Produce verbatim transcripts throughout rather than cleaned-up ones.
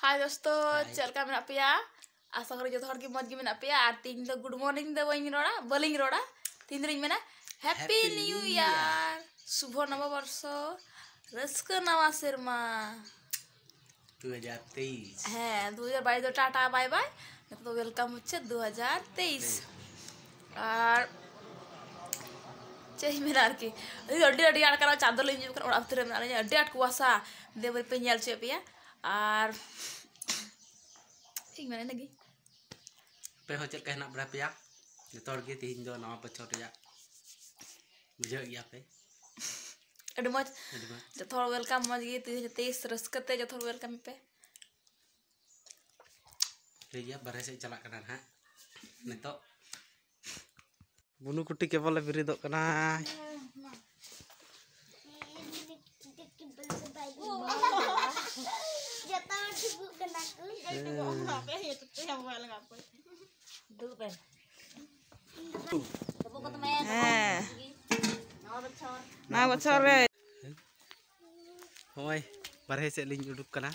ᱦᱟᱭ ᱫᱳᱥᱛᱳ, ᱦᱟᱭ᱾ ᱪᱮᱫ ᱞᱮᱠᱟ ᱢᱮᱱᱟᱜ ᱯᱮᱭᱟ? ᱟᱥᱟ ᱠᱚᱨᱮ ᱡᱚᱛᱚ ᱦᱚᱲ ᱜᱮ ᱢᱚᱡᱽ ᱜᱮ ᱢᱮᱱᱟᱜ ᱯᱮᱭᱟ᱾ ᱟᱨ ᱛᱤᱦᱤᱧ ᱫᱚ ᱜᱩᱰ ᱢᱚᱨᱱᱤᱝ ᱫᱚ ᱵᱟᱹᱧ ᱨᱚᱲᱟ, ᱵᱟᱹᱞᱤᱧ ᱨᱚᱲᱟ᱾ ᱛᱤᱦᱤᱧ ᱫᱚᱞᱤᱧ ᱢᱮᱱᱟ happy happy new new year. Year, ᱥᱩᱵᱷᱚ ᱱᱚᱵᱚᱵᱚᱨᱥᱚ, ᱨᱟᱹᱥᱠᱟᱹ ᱱᱟᱣᱟ ᱥᱮᱨᱢᱟ᱾ ᱫᱩ ᱦᱟᱡᱟᱨ ᱛᱮᱭᱤᱥ᱾ ᱦᱮᱸ, ᱫᱩ ᱦᱟᱡᱟᱨ ᱵᱟᱭᱤᱥ ᱫᱚ ᱴᱟᱴᱟ ᱵᱟᱭ ᱵᱟᱭ, ᱱᱤᱛᱚᱜ ᱫᱚ ᱳᱭᱮᱞᱠᱟᱢ ᱦᱚᱪᱪᱷᱮ ᱫᱩ ᱦᱟᱡᱟᱨ ᱛᱮᱭᱤᱥ᱾ ᱟᱨ ᱪᱮᱫ ᱤᱧ ᱢᱮᱱᱟ ᱟᱨᱠᱤ, ᱟᱹᱰᱤ ᱟᱹᱰᱤ ᱟᱸᱴ ᱠᱟᱱᱟ, ᱪᱟᱸᱫᱚ ᱞᱤᱧ ᱧᱩᱨ ᱠᱟᱱᱟ, ᱚᱲᱟᱜ ᱵᱷᱤᱛᱤᱨ ᱨᱮ ᱢᱮᱱᱟᱜ ᱞᱤᱧᱟ, ᱟᱹᱰᱤ ᱟᱸᱴ ᱠᱩᱣᱟᱥᱟ᱾ ᱫᱮ ᱵᱟᱹᱧ ᱯᱮ ᱧᱮᱞ ᱦᱚᱪᱚᱭᱮᱫ ᱯᱮᱭᱟ᱾ ᱟᱨ ᱤᱧ ᱢᱮᱱᱟ ᱤᱱᱟᱹᱜᱮ᱾ ᱟᱯᱮ ᱦᱚᱸ ᱪᱮᱫ ᱞᱮᱠᱟ ᱦᱮᱱᱟᱜ ᱵᱟᱲᱟ ᱯᱮᱭᱟ? ᱡᱚᱛᱚ ᱦᱚᱲ ᱜᱮ ᱛᱮᱦᱮᱧ ᱫᱚ ᱱᱟᱣᱟ ᱵᱚᱪᱷᱚᱨ ᱨᱮᱭᱟᱜ ᱵᱩᱡᱷᱟᱹᱣᱮᱫ ᱜᱮᱭᱟ ᱯᱮ᱾ ᱟᱹᱰᱤ ᱢᱚᱡᱽ᱾ ᱟᱹᱰᱤ ᱢᱚᱡᱽ᱾ ᱡᱚᱛᱚ ᱦᱚᱲ ᱳᱭᱮᱞᱠᱟᱢ, ᱢᱚᱡᱽ ᱜᱮ ᱛᱮᱦᱮᱧ ᱛᱮᱭᱤᱥ ᱨᱟᱹᱥᱠᱟᱹ ᱛᱮ ᱡᱚᱛᱚ ᱦᱚᱲ ᱳᱭᱮᱞᱠᱟᱢ ᱯᱮ᱾ ᱴᱷᱤᱠ ᱜᱮᱭᱟ, ᱵᱟᱨᱦᱮ ᱥᱮᱫ ᱪᱟᱞᱟᱜ ᱠᱟᱱᱟ ᱱᱟᱦᱟᱜ ᱱᱤᱛᱚᱜ᱾ ᱵᱩᱱᱩ ᱠᱩᱴᱤ ᱠᱮᱵᱚᱞᱮ ᱵᱮᱨᱮᱫᱚᱜ ᱠᱟᱱᱟ᱾ ᱡᱚᱛᱚ ᱦᱚᱲ ᱴᱷᱤᱠᱚᱜ ᱠᱟᱱᱟ ᱠᱚ᱾ ᱦᱮᱸ᱾ ᱫᱩᱲᱩᱵ ᱯᱮ᱾ ᱦᱮᱸ᱾ ᱱᱟᱣᱟ ᱵᱚᱪᱷᱚᱨ ᱨᱮ᱾ ᱦᱚᱸᱜᱼᱚᱭ ᱵᱟᱨᱦᱮ ᱥᱮᱫ ᱞᱤᱧ ᱩᱰᱩᱠ ᱠᱟᱱᱟ᱾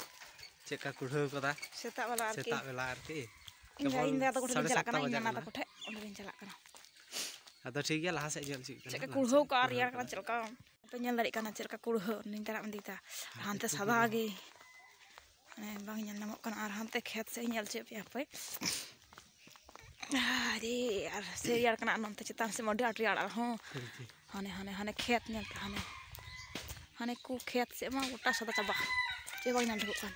ᱪᱮᱫ ᱞᱮᱠᱟ ᱠᱩᱲᱦᱟᱹᱣ ᱠᱟᱫᱟ? ᱥᱮᱛᱟᱜ ᱵᱮᱞᱟ ᱟᱨᱠᱤ᱾ ᱥᱮᱛᱟᱜ ᱵᱮᱞᱟ ᱟᱨᱠᱤ᱾ ᱤᱧ ᱫᱚ, ᱠᱮᱵᱚᱞ ᱤᱧ ᱫᱟᱫᱟ ᱛᱟᱠᱚ ᱴᱷᱮᱱ ᱥᱟᱲᱮ ᱞᱤᱧ ᱪᱟᱞᱟᱜ ᱥᱟᱛᱴᱟ ᱠᱟᱱᱟ, ᱤᱧ ᱵᱟᱡᱟᱜ ᱱᱟᱱᱟ ᱠᱟᱱᱟ᱾ ᱛᱟᱠᱚ ᱴᱷᱮᱱ, ᱚᱸᱰᱮ ᱞᱤᱧ ᱪᱟᱞᱟᱜ ᱠᱟᱱᱟ᱾ ᱟᱫᱚ ᱴᱷᱤᱠ ᱜᱮᱭᱟ, ᱞᱟᱦᱟ ᱥᱮᱫ ᱧᱮᱞ ᱦᱚᱪᱚᱭ ᱠᱟᱱᱟ, ᱪᱮᱫ ᱞᱮᱠᱟ ᱞᱟᱦᱟ ᱠᱩᱲᱦᱟᱹᱣ ᱥᱮᱫ ᱠᱟᱜᱼᱟ, ᱠᱩᱲᱦᱟᱹᱣ ᱨᱮᱭᱟᱲ ᱠᱟᱱᱟ, ᱠᱟᱫᱟ᱾ ᱪᱮᱫ ᱞᱮᱠᱟ ᱯᱮ ᱧᱮᱞ ᱫᱟᱲᱮᱭᱟᱜ ᱠᱟᱱᱟ, ᱪᱮᱫ ᱞᱮᱠᱟ ᱠᱩᱲᱦᱟᱹᱣ ᱱᱮᱛᱟᱨᱟᱜ ᱢᱮᱱᱫᱤᱧ ᱛᱟ ᱦᱟᱱᱛᱮ ᱥᱟᱫᱟ ᱜᱮ᱾ ᱢᱟᱱᱮ ᱵᱟᱝ ᱧᱮᱞ ᱧᱟᱢᱚᱜ ᱠᱟᱱᱟ᱾ ᱟᱨ ᱦᱟᱱᱛᱮ ᱠᱷᱮᱛ ᱥᱮᱫ ᱤᱧ ᱧᱮᱞ ᱦᱚᱪᱚᱭᱮᱫ ᱯᱮᱭᱟ ᱦᱟᱯᱮ᱾ ᱟᱨᱮ, ᱟᱨ ᱥᱮ ᱨᱮᱭᱟᱲ ᱠᱟᱱᱟ, ᱟᱨ ᱱᱚᱱᱛᱮ ᱪᱮᱛᱟᱱ ᱥᱮᱫ ᱢᱟ ᱟᱹᱰᱤ ᱟᱸᱴ ᱨᱮᱭᱟᱲ ᱟᱨᱦᱚᱸ᱾ ᱦᱟᱱᱮ, ᱦᱟᱱᱮ, ᱦᱟᱱᱮ ᱠᱷᱮᱛ ᱧᱮᱞ ᱯᱮ, ᱦᱟᱱᱮ, ᱦᱟᱱᱮ ᱠᱚ ᱠᱷᱮᱛ ᱥᱮᱫ ᱢᱟ ᱜᱚᱴᱟ ᱥᱟᱫᱟ ᱪᱟᱵᱟ, ᱪᱮᱫ ᱵᱟᱝ ᱧᱮᱞ ᱴᱷᱤᱠᱚᱜ ᱠᱟᱱ᱾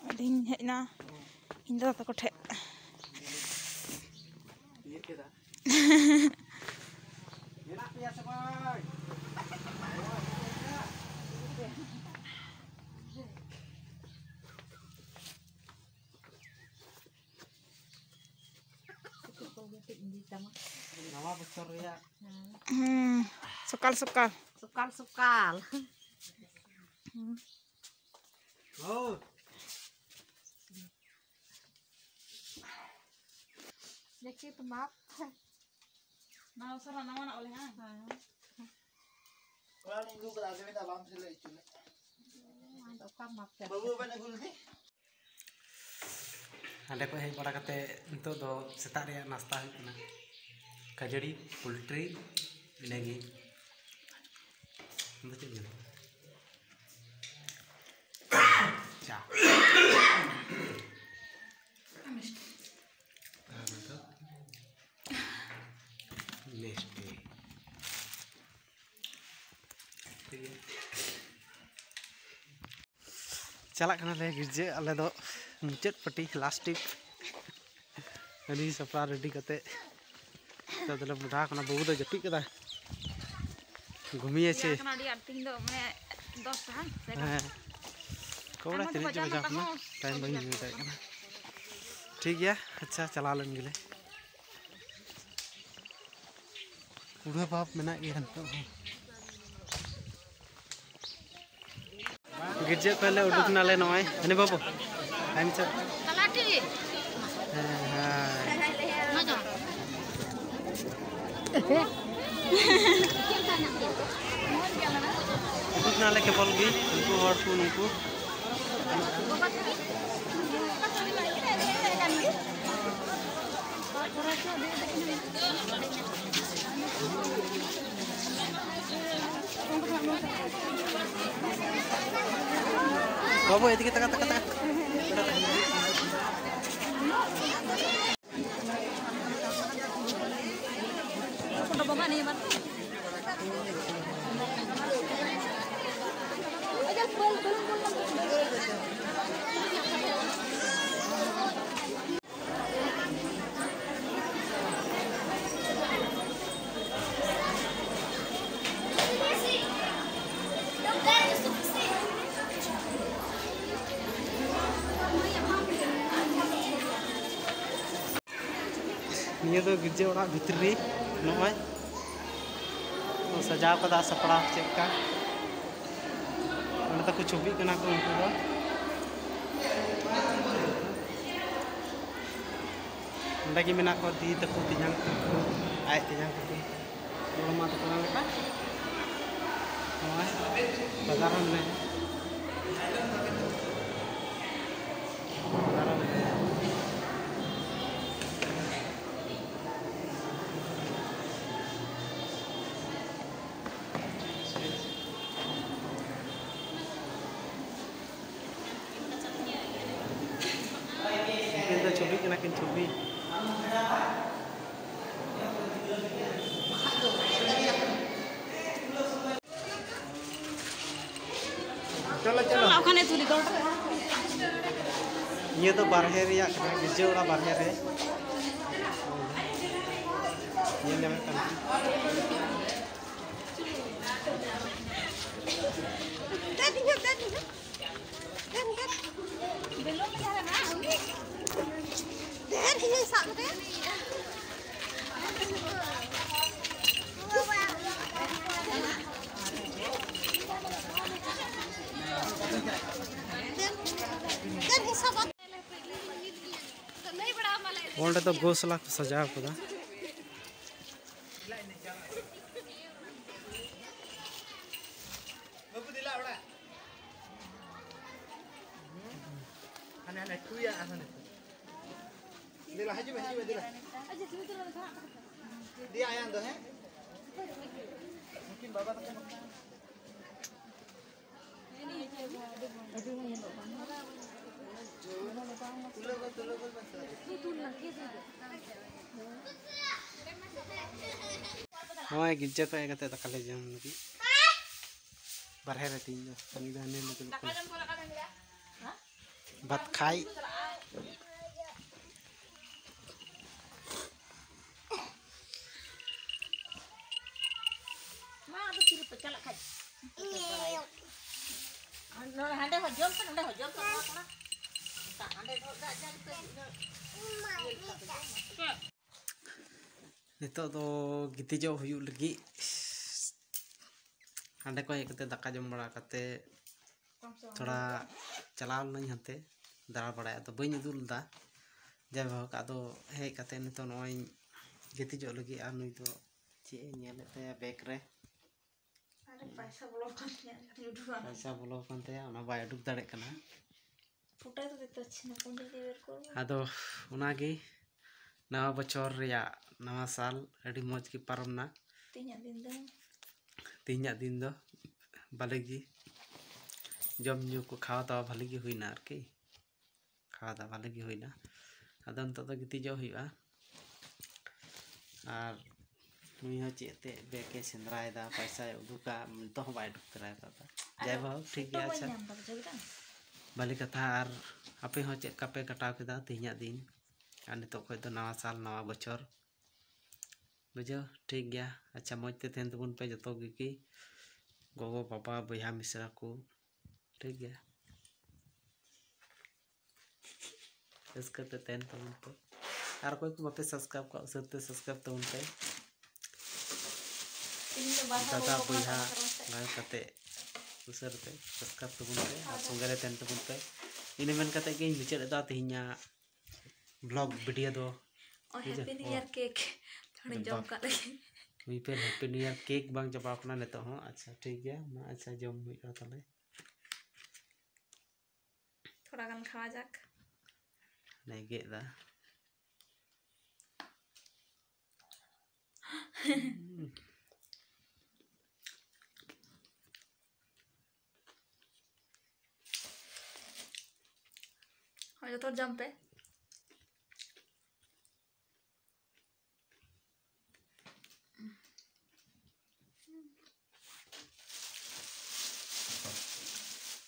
ᱟᱫᱚᱧ ᱦᱮᱡ ᱮᱱᱟ ᱤᱧ ᱫᱟᱫᱟ ᱛᱟᱠᱚ ᱴᱷᱮᱡ᱾ ᱢᱮᱱᱟᱜ ᱯᱮᱭᱟ ᱥᱮ ᱵᱟᱝ? ᱱᱟᱣᱟ ᱵᱚᱪᱷᱚᱨ ᱨᱮᱭᱟᱜ᱾ ᱦᱩᱸ, ᱥᱚᱠᱟᱞ ᱥᱚᱠᱟᱞ᱾ ᱥᱚᱠᱟᱞ ᱥᱚᱠᱟᱞ᱾ ᱦᱩᱸ᱾ ᱦᱳᱭ᱾ ᱱᱟᱣᱟ ᱥᱟᱨᱟ ᱱᱟᱣᱟᱱᱟᱜ ᱵᱚᱞᱮ, ᱦᱮᱸ? ᱦᱮᱸ᱾ ᱚᱲᱟᱜ ᱨᱤᱧ ᱟᱹᱜᱩ ᱠᱟᱫᱟ, ᱟᱫᱚ ᱢᱮᱱᱫᱟ ᱵᱟᱢ ᱥᱮᱞᱮᱫ ᱦᱚᱪᱚ ᱞᱮᱫ᱾ ᱵᱟᱹᱵᱩ ᱵᱟᱵᱮᱱ ᱟᱹᱜᱩ ᱞᱮᱫᱮ? ᱦᱟᱸᱰᱮ ᱠᱷᱚᱱ ᱦᱮᱡ ᱵᱟᱲᱟ ᱠᱟᱛᱮ ᱱᱤᱛᱚᱜ ᱫᱚ ᱥᱮᱛᱟᱜ ᱨᱮᱭᱟᱜ ᱱᱟᱥᱛᱟ ᱦᱩᱭᱩᱜ ᱠᱟᱱᱟ, ᱠᱷᱟᱹᱡᱟᱹᱲᱤ, ᱯᱳᱞᱴᱨᱤ, ᱤᱱᱟᱹᱜᱮ᱾ ᱟᱢ ᱫᱚ ᱪᱮᱫ ᱮᱢ ᱡᱚᱢᱟ? ᱪᱟ᱾ ᱟᱨ ᱱᱤᱛᱚᱜ ᱱᱮᱥᱴᱮ᱾ ᱴᱷᱤᱠ ᱜᱮᱭᱟ᱾ ᱪᱟᱞᱟᱜ ᱠᱟᱱᱟᱞᱮ ᱜᱤᱨᱡᱟᱹ, ᱟᱞᱮ ᱫᱚ ᱢᱩᱪᱟᱹᱫ ᱯᱟᱹᱴᱤ, ᱞᱟᱥᱴ ᱴᱤᱯ᱾ ᱟᱹᱰᱤ ᱥᱟᱯᱲᱟᱣ ᱨᱮᱰᱤ ᱠᱟᱛᱮ ᱱᱤᱛᱚᱜ ᱫᱚᱞᱮ ᱢᱚᱰᱷᱟ ᱠᱟᱱᱟ᱾ ᱵᱟᱹᱵᱩ ᱫᱚ ᱡᱟᱹᱯᱤᱫ ᱠᱟᱫᱟᱭ, ᱜᱷᱩᱢᱤᱭᱮ ᱪᱮ? ᱵᱟᱡᱟᱣ ᱠᱟᱱᱟ ᱟᱹᱰᱤ ᱟᱸᱴ ᱛᱤᱦᱤᱧ ᱫᱚ, ᱢᱟᱱᱮ, ᱫᱚᱥᱴᱟ, ᱦᱮᱸ? ᱦᱮᱸ᱾ ᱠᱚᱲᱟ ᱟᱨ ᱱᱚᱛᱮ ᱛᱤᱱᱟᱹᱜ ᱪᱚ ᱵᱟᱡᱟᱣ ᱵᱟᱡᱟᱣ ᱠᱟᱱᱟ, ᱠᱟᱱᱟ, ᱴᱟᱭᱤᱢ ᱵᱟᱹᱧ ᱧᱮᱞ ᱫᱟᱲᱮᱭᱟᱜ ᱠᱟᱱᱟ᱾ ᱴᱷᱤᱠ ᱜᱮᱭᱟ, ᱟᱪᱪᱷᱟ, ᱪᱟᱞᱟᱣ ᱞᱮᱱ ᱜᱮᱞᱮ᱾ ᱠᱩᱲᱟᱹ ᱵᱷᱟᱵᱽ ᱢᱮᱱᱟᱜ ᱜᱮᱭᱟ ᱱᱤᱛᱚᱜ ᱦᱚᱸ᱾ ᱜᱤᱨᱡᱟᱹ ᱠᱷᱚᱱ ᱞᱮ ᱩᱰᱩᱠ ᱱᱟᱞᱮ ᱱᱚᱜᱼᱚᱭ᱾ ᱦᱟᱹᱱᱤ ᱵᱟᱹᱵᱩ, ᱦᱮᱸ, ᱦᱮᱸ᱾ ᱩᱰᱩᱠ ᱱᱟᱞᱮ ᱠᱮᱵᱚᱞ ᱜᱮ, ᱩᱱᱠᱩ ᱦᱚᱲ ᱠᱚ, ᱱᱩᱠᱩ᱾ ᱵᱟᱹᱵᱩ, ᱮᱫᱤᱠᱮ ᱛᱟᱠᱟ, ᱛᱟᱠᱟ, ᱛᱟᱠᱟ᱾ ᱱᱤᱭᱟᱹ ᱫᱚ ᱜᱤᱨᱡᱟᱹ ᱚᱲᱟᱜ ᱵᱷᱤᱛᱨᱤ ᱨᱮ ᱱᱚᱜᱼᱚᱭ ᱠᱚ ᱥᱟᱡᱟᱣ ᱠᱟᱫᱟ, ᱥᱟᱯᱲᱟᱣ ᱪᱮᱫ ᱞᱮᱠᱟ᱾ ᱚᱸᱰᱮ ᱛᱟᱠᱚ ᱪᱷᱚᱵᱤᱜ ᱠᱟᱱᱟ ᱠᱚ ᱩᱱᱠᱩ ᱫᱚ᱾ ᱚᱸᱰᱮ ᱜᱮ ᱢᱮᱱᱟᱜ ᱠᱚᱣᱟ ᱫᱤᱫᱤ ᱛᱟᱠᱚ, ᱛᱮᱧᱟᱝ ᱛᱟᱠᱚ, ᱟᱡ ᱛᱮᱧᱟᱝ ᱛᱟᱠᱚ, ᱜᱚᱲᱚᱢᱟ ᱛᱟᱠᱚ ᱚᱱᱟ ᱞᱮᱠᱟ᱾ ᱱᱚᱜᱼᱚᱭ ᱵᱟᱡᱟᱨ ᱨᱮ ᱢᱮᱱᱟᱭᱟ᱾ ᱩᱱᱠᱤᱱ ᱫᱚ ᱪᱷᱚᱵᱤᱜ ᱠᱟᱱᱟ ᱠᱤᱱ, ᱪᱷᱚᱵᱤ᱾ ᱪᱚᱞᱚ, ᱪᱚᱞᱚ᱾ ᱚᱱᱟ ᱚᱠᱟᱱᱮ ᱛᱩᱞᱤ ᱫᱚ? ᱱᱤᱭᱟᱹ ᱫᱚ ᱵᱟᱨᱦᱮ ᱨᱮᱭᱟᱜ ᱠᱟᱱᱟ, ᱜᱤᱨᱡᱟᱹ ᱚᱲᱟᱜ ᱵᱟᱨᱦᱮ ᱨᱮ᱾ ᱧᱮᱞ ᱧᱟᱢᱚᱜ ᱠᱟᱱᱟ᱾ ᱚᱸᱰᱮ ᱫᱚ ᱜᱳᱥᱟᱞᱟ ᱠᱚ ᱥᱟᱡᱟᱣ ᱠᱟᱫᱟ᱾ ᱵᱟᱹᱵᱩ ᱫᱮᱞᱟ ᱚᱲᱟᱜ᱾ ᱦᱟᱱᱮ ᱦᱟᱱᱮ ᱴᱷᱩᱭᱟ ᱟᱨ ᱦᱟᱱᱮ ᱴᱷᱩᱭᱟ᱾ ᱫᱮᱞᱟ ᱦᱤᱡᱩᱜ ᱢᱮ, ᱦᱤᱡᱩᱜ ᱢᱮ, ᱫᱮᱞᱟ᱾ ᱫᱮᱭᱟ ᱟᱭᱟᱝ ᱫᱚ, ᱦᱮᱸ? ᱱᱩᱠᱤᱱ ᱵᱟᱵᱟ ᱛᱟᱠᱚ᱾ ᱱᱚᱜᱼᱚᱭ ᱜᱤᱨᱡᱟᱹ ᱠᱷᱚᱱ ᱦᱮᱡ ᱠᱟᱛᱮ ᱫᱟᱠᱟ ᱞᱮ ᱡᱚᱢ ᱞᱟᱹᱜᱤᱫ ᱵᱟᱨᱦᱮ ᱨᱮ᱾ ᱛᱮᱦᱮᱧ ᱫᱚ ᱩᱱᱤ ᱫᱚ ᱦᱟᱱᱮ ᱞᱮ ᱫᱩᱲᱩᱵ ᱠᱟᱱᱟ᱾ ᱵᱟᱛ ᱠᱷᱟᱭ᱾ ᱢᱟ, ᱟᱫᱚ ᱛᱤᱨᱮᱯᱮ ᱪᱟᱞᱟᱜ ᱠᱷᱟᱡ? ᱟᱨ ᱱᱚᱰᱮ ᱦᱟᱸᱰᱮ ᱦᱚᱸ ᱡᱚᱢ ᱯᱮ, ᱱᱚᱰᱮ ᱦᱚᱸ ᱡᱚᱢ ᱯᱮ, ᱛᱷᱚᱲᱟ ᱛᱷᱚᱲᱟ᱾ ᱫᱟᱜ ᱦᱟᱸᱰᱮ ᱫᱚᱦᱚ ᱠᱟᱜ ᱡᱟᱝ ᱯᱮ, ᱤᱱᱟᱹ ᱤᱭᱟᱹ ᱞᱮᱠᱟ ᱯᱮ ᱡᱚᱢᱟ᱾ ᱱᱤᱛᱚᱜ ᱫᱚ ᱜᱤᱛᱤᱡᱚᱜ ᱦᱩᱭᱩᱜ ᱞᱟᱹᱜᱤᱫ᱾ ᱦᱟᱸᱰᱮ ᱠᱷᱚᱱ ᱦᱮᱡ ᱠᱟᱛᱮ, ᱫᱟᱠᱟ ᱡᱚᱢ ᱵᱟᱲᱟ ᱠᱟᱛᱮ, ᱛᱷᱚᱲᱟ ᱪᱟᱞᱟᱣ ᱞᱮᱱᱟᱹᱧ ᱦᱟᱱᱛᱮ ᱫᱟᱬᱟ ᱵᱟᱲᱟᱭ, ᱟᱫᱚ ᱵᱟᱹᱧ ᱩᱫᱩᱜ ᱞᱮᱫᱟ᱾ ᱡᱟᱭᱦᱳᱠ, ᱟᱫᱚ ᱦᱮᱡ ᱠᱟᱛᱮ ᱱᱤᱛᱚᱜ ᱱᱚᱜᱼᱚᱭ ᱤᱧ ᱜᱤᱛᱤᱡᱚᱜ ᱞᱟᱹᱜᱤᱫ᱾ ᱟᱨ ᱱᱩᱭ ᱫᱚ ᱪᱮᱫ ᱮ ᱧᱮᱞᱮᱫ ᱛᱟᱭᱟ ᱵᱮᱜᱽ ᱨᱮ? ᱯᱟᱭᱥᱟ ᱵᱚᱞᱚ ᱠᱟᱱ ᱛᱤᱧᱟ, ᱩᱰᱩᱠᱟ᱾ ᱯᱚᱭᱥᱟ ᱵᱵᱚᱞᱚ ᱠᱟᱱ ᱛᱟᱭᱟ, ᱚᱱᱟ ᱵᱟᱭ ᱩᱰᱩᱠ ᱫᱟᱲᱮᱭᱟᱜ ᱠᱟᱱᱟ᱾ ᱯᱷᱳᱴᱳ ᱫᱚ ᱫᱤᱛᱟᱹ ᱪᱷᱤᱱᱟ ᱯᱩᱸᱡᱤ ᱫᱤ ᱵᱮᱨ ᱠᱚ᱾ ᱟᱫᱚ ᱚᱱᱟᱜᱮ ᱱᱟᱣᱟ ᱵᱚᱪᱷᱚᱨ ᱨᱮᱭᱟᱜ ᱱᱟᱣᱟ ᱥᱟᱞ ᱟᱹᱰᱤ ᱢᱚᱡᱽ ᱜᱮ ᱯᱟᱨᱚᱢ ᱱᱟ᱾ ᱛᱮᱦᱮᱧᱟᱜ ᱫᱤᱱ ᱫᱚ ᱛᱮᱦᱮᱧᱟᱜ ᱫᱤᱱ ᱫᱚ ᱵᱷᱟᱞᱮ ᱜᱮ ᱡᱚᱢ ᱧᱩ ᱠᱚ, ᱠᱷᱟᱣᱟ ᱫᱟᱣᱟ ᱵᱷᱟᱞᱮ ᱜᱮ ᱦᱩᱭᱱᱟ ᱟᱨᱠᱤ᱾ ᱠᱷᱟᱣᱟ ᱫᱟᱣᱟ ᱵᱷᱟᱞᱮ ᱜᱮ ᱦᱩᱭᱱᱟ᱾ ᱟᱫᱚ ᱱᱤᱛᱚᱜ ᱫᱚ ᱜᱤᱛᱤᱡᱚᱜ ᱦᱩᱭᱩᱜᱼᱟ᱾ ᱟᱨ ᱱᱩᱭ ᱦᱚᱸ ᱪᱮᱫ ᱛᱮ ᱵᱮᱜᱽ ᱮ ᱥᱮᱸᱫᱽᱨᱟᱭᱮᱫᱟ, ᱯᱚᱭᱥᱟᱭ ᱩᱰᱩᱠᱟ, ᱱᱤᱛᱚᱜ ᱦᱚᱸ ᱵᱟᱭ ᱩᱰᱩᱠ ᱛᱚᱨᱟᱭᱮᱫᱟ᱾ ᱟᱫᱚ ᱡᱟᱭᱦᱳᱠ, ᱴᱷᱤᱠ ᱜᱮᱭᱟ, ᱟᱪᱪᱷᱟ᱾ ᱧᱟᱢ ᱫᱟ, ᱵᱩᱡᱷᱟᱹᱣ ᱠᱮᱫᱟᱢ? ᱵᱷᱟᱞᱮ ᱠᱟᱛᱷᱟ᱾ ᱟᱨ ᱟᱯᱮ ᱦᱚᱸ ᱪᱮᱫ ᱞᱮᱠᱟ ᱯᱮ ᱠᱟᱴᱟᱣ ᱠᱮᱫᱟ ᱛᱮᱦᱮᱧᱟᱜ ᱫᱤᱱ? ᱟᱨ ᱱᱤᱛᱚᱜ ᱠᱷᱚᱡ ᱫᱚ ᱱᱟᱣᱟ ᱥᱟᱞ, ᱱᱟᱣᱟ ᱵᱚᱪᱷᱚᱨ, ᱵᱩᱡᱷᱟᱹᱣ? ᱴᱷᱤᱠ ᱜᱮᱭᱟ, ᱟᱪᱪᱷᱟ, ᱢᱚᱡᱽ ᱛᱮ ᱛᱟᱦᱮᱱ ᱛᱟᱵᱚᱱ ᱯᱮ ᱡᱚᱛᱚ ᱜᱮ, ᱜᱚᱜᱚ, ᱵᱟᱵᱟ, ᱵᱚᱭᱦᱟ, ᱢᱤᱥᱨᱟ ᱠᱚ, ᱴᱷᱤᱠ ᱜᱮᱭᱟ? ᱨᱟᱹᱥᱠᱟᱹ ᱛᱮ ᱛᱟᱦᱮᱱ ᱛᱟᱵᱚᱱ ᱯᱮ᱾ ᱟᱨ ᱚᱠᱚᱭ ᱠᱚ ᱵᱟᱯᱮ subscribe ᱠᱟᱜ, ᱩᱥᱟᱹᱨᱟ ᱛᱮ subscribe ᱛᱟᱵᱚᱱ ᱯᱮ᱾ ᱤᱧ ᱫᱚ ᱵᱟᱦᱟ ᱫᱟᱫᱟ, ᱵᱚᱸᱜᱟ ᱵᱚᱭᱦᱟ, ᱵᱟᱦᱟ ᱵᱚᱸᱜᱟ᱾ ᱞᱟᱹᱭ ᱠᱟᱛᱮ ᱩᱥᱟᱹᱨᱟ ᱛᱮ subscribe ᱛᱟᱵᱚᱱ ᱯᱮ ᱟᱨ ᱥᱚᱸᱜᱮ ᱨᱮ ᱛᱟᱦᱮᱱ ᱛᱟᱵᱚᱱ ᱯᱮ᱾ ᱤᱱᱟᱹ ᱢᱮᱱ ᱠᱟᱛᱮ ᱜᱮᱧ ᱢᱩᱪᱟᱹᱫ ᱮᱫᱟ ᱛᱮᱦᱮᱧᱟᱜ vlog video ᱫᱚ᱾ ᱚ, ᱵᱩᱡᱷᱟᱹᱣ? Happy New ᱚ᱾ Year cake ᱛᱷᱚᱲᱟᱧ ᱡᱚᱢ ᱵᱟᱯ᱾ ᱠᱟᱜ ᱞᱮᱜᱮ᱾ ᱦᱩᱭ ᱯᱮ, Happy New Year cake ᱵᱟᱝ ᱪᱟᱵᱟ ᱟᱠᱟᱱᱟ ᱱᱤᱛᱚᱜ ᱦᱚᱸ᱾ ᱟᱪᱪᱷᱟ, ᱴᱷᱤᱠ ᱜᱮᱭᱟ, ᱢᱟ, ᱟᱪᱪᱷᱟ, ᱡᱚᱢ ᱦᱩᱭᱩᱜᱼᱟ ᱛᱟᱦᱞᱮ᱾ ᱛᱷᱚᱲᱟ ᱜᱟᱱ ᱠᱷᱟᱣᱟ ᱡᱟᱠ᱾ ᱞᱮ ᱜᱮᱫ ᱮᱫᱟ᱾ ᱦᱳᱭ, ᱡᱚᱛᱚ ᱦᱚᱲ ᱡᱚᱢ ᱯᱮ᱾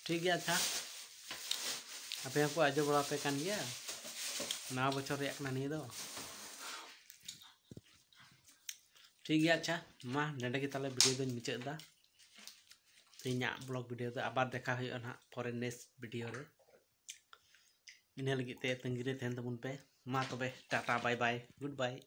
ᱴᱷᱤᱠ ᱜᱮᱭᱟ, ᱟᱪᱪᱷᱟ, ᱟᱯᱮ ᱦᱚᱸᱠᱚ ᱟᱡᱚ ᱵᱟᱲᱟ ᱟᱯᱮ ᱠᱟᱱ ᱜᱮᱭᱟ, ᱱᱟᱣᱟ ᱵᱚᱪᱷᱚᱨ ᱨᱮᱭᱟᱜ ᱠᱟᱱᱟ ᱱᱤᱭᱟᱹ ᱫᱚ᱾ ᱴᱷᱤᱠ ᱜᱮᱭᱟ, ᱟᱪᱪᱷᱟ, ᱢᱟ ᱱᱚᱸᱰᱮ ᱜᱮ ᱛᱟᱦᱞᱮ video ᱫᱚᱧ ᱢᱩᱪᱟᱹᱫ ᱮᱫᱟ᱾ ᱛᱮᱦᱮᱧᱟᱜ vlog video ᱫᱚ ᱟᱵᱟᱨ ᱫᱮᱠᱷᱟ ᱦᱩᱭᱩᱜᱼᱟ ᱱᱟᱦᱟᱜ ᱯᱚᱨᱮ next video ᱨᱮ᱾ ᱤᱱᱟᱹ ᱞᱟᱹᱜᱤᱫ ᱛᱮ ᱛᱟᱺᱜᱤ ᱨᱮ ᱛᱟᱦᱮᱱ ᱛᱟᱵᱚᱱ ᱯᱮ᱾ ᱢᱟ ᱛᱚᱵᱮ, Tata, bye bye, good bye᱾